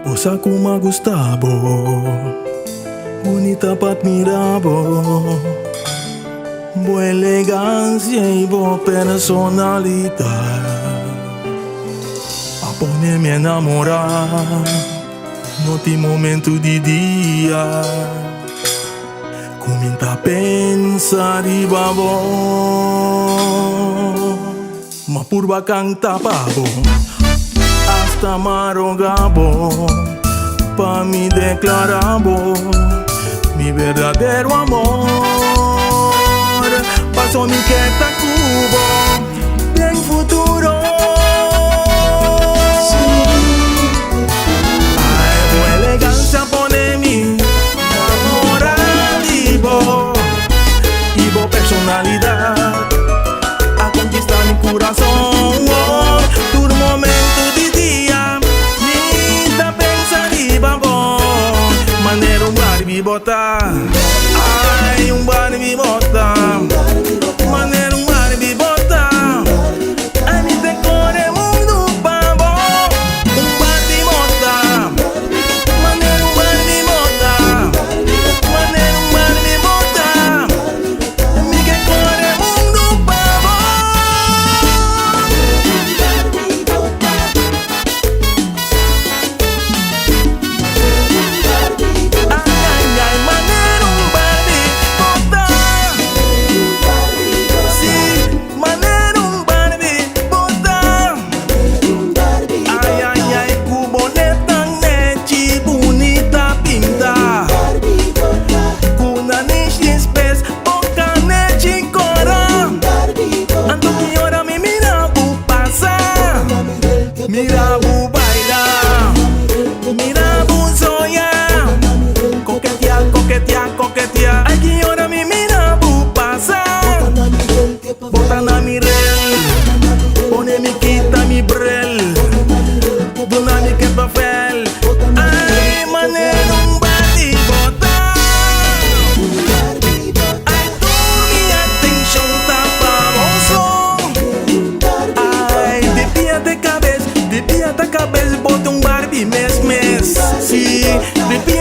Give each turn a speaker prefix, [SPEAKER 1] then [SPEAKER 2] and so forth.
[SPEAKER 1] Bo sa ku m'a gusta bo. Bunita pa admira bo. Bo elegancia y bo personalidad a pone mi enamora. No tin momento di dia ku mi ta pensa riba bo. M'a purba kanta pa bo, hasta m'a roga bo pa mi deklara bo mi berdadero amor. Paso mi ke ta ku bo den futuro. Ai, bo elegancia pone mi namora di bo y bo personalidad a conquista mi curason. Oh, tur momento di dia mi ta pensa riba bo. Manera un Barbie bo ta. Ai, un Barbie bo ta. Manera un Barbie bo ta. Ai, mi ta core mundu pa bo. Un Barbie bo ta. Manera un Barbie bo ta. Manera un Barbie bo ta. Mi ke core mundu pa bo. Ai, ai, ai, manera un Barbie bo ta. Si, manera un Barbie bo ta. Ai, ai, ai, ku bo neta nechi bunita pinta. Ku nanishi spes, boka nechi kora. Anto ki ora mi mira bo pasa. Mira bo baila, mira bo soña. Koketia, koketia, koketia. Ai, ki ora mi mira bo pasa. Bo ta na mi rel, pone mi kita mi bril. Duna mi ke papel. Ai, manera un Barbie bo ta. Ai, tur mi atenshon ta pa bo so. Ai, di pia te kabes, di pia ta kabes, bo ta un Barbie mes mes. Si, di pia.